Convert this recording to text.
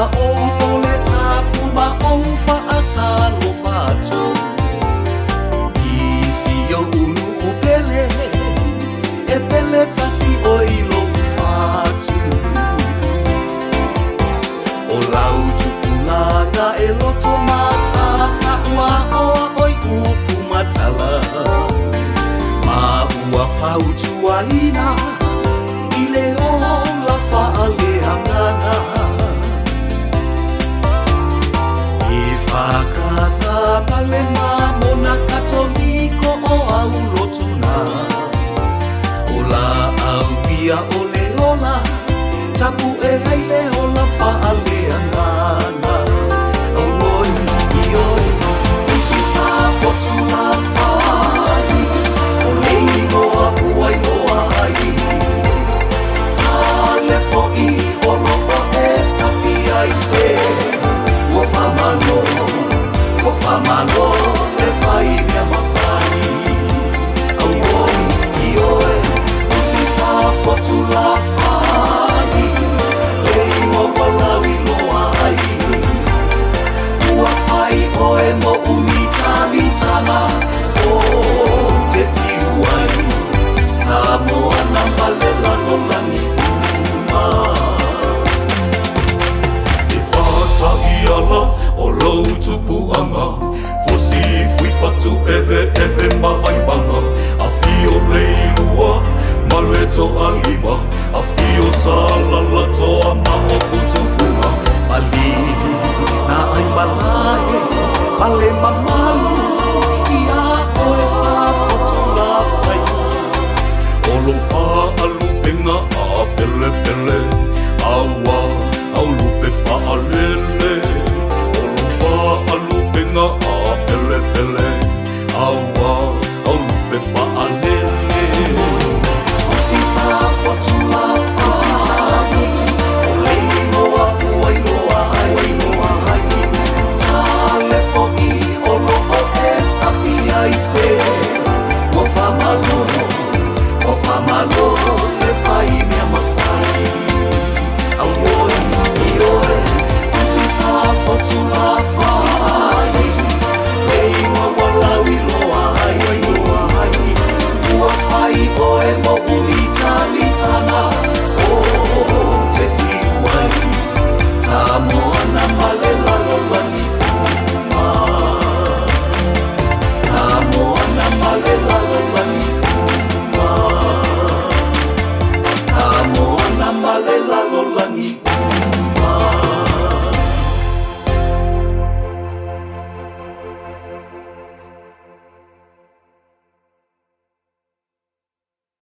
Ia outou le tapu ma ou faatalofa atu i si ou nuu pele, e pele tasi ʻoe i lou fatu. O lau tupulaga e loto ma sa ua aʻoaʻo i upu ma tala, ma ua fautuaina i le ola faaleagaga. E fakasa ma le mamona Katoliko o au lotuna, o laau ia o le ola, tapuʻe ai le ola faaleagaga. Auoi ioe, fusi sa fotu la fai, o le igoa ua iloa ai. Sa le foʻi o loo e sapi ai se, ua faamalo, ua faamalo le fai mea mafai. Auoi ioe, fusi sa fotu la fai, le igoa ua lauiloa ai. Ua fai ʻoe moʻu mitamitana o te tiu ai, Samoa na ma le lalolagi uma. E fataʻiala o lou tupuaga, fusi fuifatu eve eve ma Vaimaga, afio Leilua ma le Toalima, afio Salalatoa ma o Putufuga. Mali na ai malae, male mamalu, ia ʻoe sa fotu la fai. O lou faalupega a pelepele, aua au lupe faalele. O lou faalupega a pelepele, aua au lupe faalele. Fusi sa fotu la fai, o le igoa ua iloa ai. Sa le foʻi o loo e sapi ai se, ua faamalo, ua faamalo le fai mea mafai. Auoi ioe, fusi sa fotu la fai, le igoa ua lauiloa ai. Ua fai ʻoe moʻu mitamitana.